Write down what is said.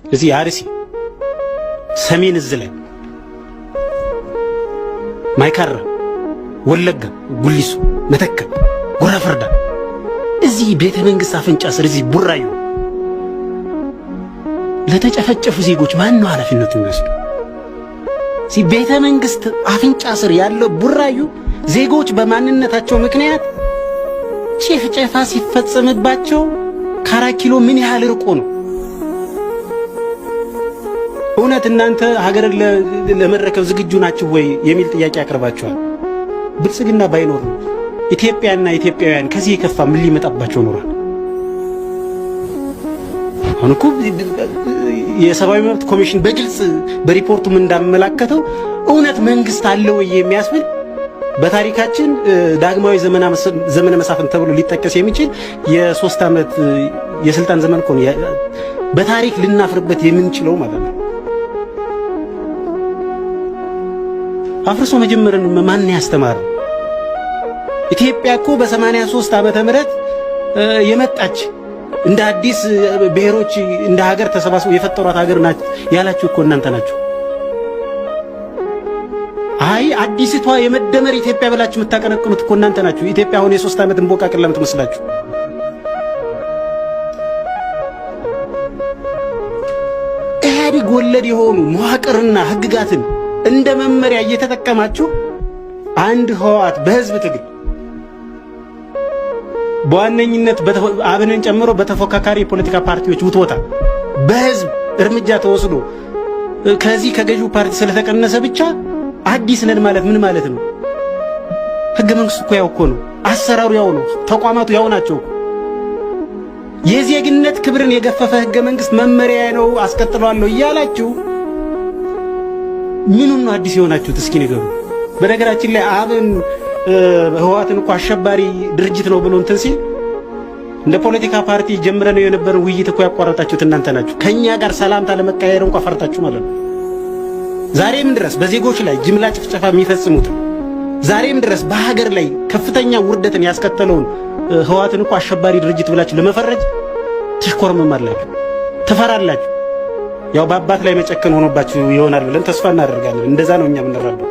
እዚህ አርሲ ሰሜን እዝ ላይ፣ ማይካድራ፣ ወለጋ፣ ጉሊሶ፣ መተከል፣ ጉራ ፈርዳ፣ እዚህ ቤተ መንግስት አፍንጫ ስር፣ እዚህ ቡራዩ ለተጨፈጨፉ ዜጎች ማን ነው ኃላፊነቱን የሚወስደው? እዚህ ቤተ መንግስት አፍንጫ ስር ያለው ቡራዩ ዜጎች በማንነታቸው ምክንያት ጭፍጨፋ ሲፈጸምባቸው ከአራት ኪሎ ምን ያህል ርቆ ነው? እውነት እናንተ ሀገርን ለመረከብ ዝግጁ ናችሁ ወይ የሚል ጥያቄ አቅርባችኋል። ብልጽግና ባይኖር ኢትዮጵያና ኢትዮጵያውያን ከዚህ የከፋ ምን ሊመጣባቸው ኖሯል? አሁን እኮ የሰብአዊ መብት ኮሚሽን በግልጽ በሪፖርቱም እንዳመላከተው እውነት መንግስት አለ ወይ የሚያስብል፣ በታሪካችን ዳግማዊ ዘመነ መሳፍንት ተብሎ ሊጠቀስ የሚችል የ3 ዓመት የስልጣን ዘመን እኮ ነው። በታሪክ ልናፍርበት የምንችለው ማለት ነው። አፍርሶ መጀመርን ማን ያስተማረው? ኢትዮጵያ እኮ በ83 ዓመተ ምህረት የመጣች፣ እንደ አዲስ ብሔሮች እንደ ሀገር ተሰባስበው የፈጠሯት ሀገር ናት ያላችሁ እኮ እናንተ ናችሁ። አይ አዲስቷ የመደመር ኢትዮጵያ ብላችሁ የምታቀነቅኑት እኮ እናንተ ናችሁ። ኢትዮጵያ አሁን የ3 ዓመት እንቦቃቅላ የምትመስላችሁ። ኢህአዴግ ወለድ የሆኑ መዋቅርና ህግጋትን እንደ መመሪያ እየተጠቀማችሁ፣ አንድ ህወሓት በህዝብ ትግል በዋነኝነት አብንን ጨምሮ በተፎካካሪ የፖለቲካ ፓርቲዎች ውትወታ በህዝብ እርምጃ ተወስዶ ከዚህ ከገዢው ፓርቲ ስለተቀነሰ ብቻ አዲስ ነን ማለት ምን ማለት ነው? ህገ መንግስቱ እኮ ያው እኮ ነው። አሰራሩ ያው ነው። ተቋማቱ ያው ናቸው። የዜግነት ክብርን የገፈፈ ህገ መንግስት መመሪያ ነው አስቀጥለዋለሁ እያላችሁ ምኑን ነው አዲስ የሆናችሁት? እስኪ ንገሩ። በነገራችን ላይ አብን ህወሓትን እኮ አሸባሪ ድርጅት ነው ብሎ እንትን ሲል እንደ ፖለቲካ ፓርቲ ጀምረነው የነበረን ውይይት እኮ ያቋረጣችሁት እናንተ ናችሁ። ከኛ ጋር ሰላምታ ለመቀያየር እንኳ ፈርታችሁ ማለት ነው። ዛሬም ድረስ በዜጎች ላይ ጅምላ ጭፍጨፋ የሚፈጽሙት፣ ዛሬም ድረስ በሀገር ላይ ከፍተኛ ውርደትን ያስከተለውን ህወሓትን እኮ አሸባሪ ድርጅት ብላችሁ ለመፈረጅ ትሽኮርመማላችሁ፣ ትፈራላችሁ። ያው በአባት ላይ መጨከን ሆኖባችሁ ይሆናል ብለን ተስፋ እናደርጋለን። እንደዛ ነው እኛ የምንረዳው።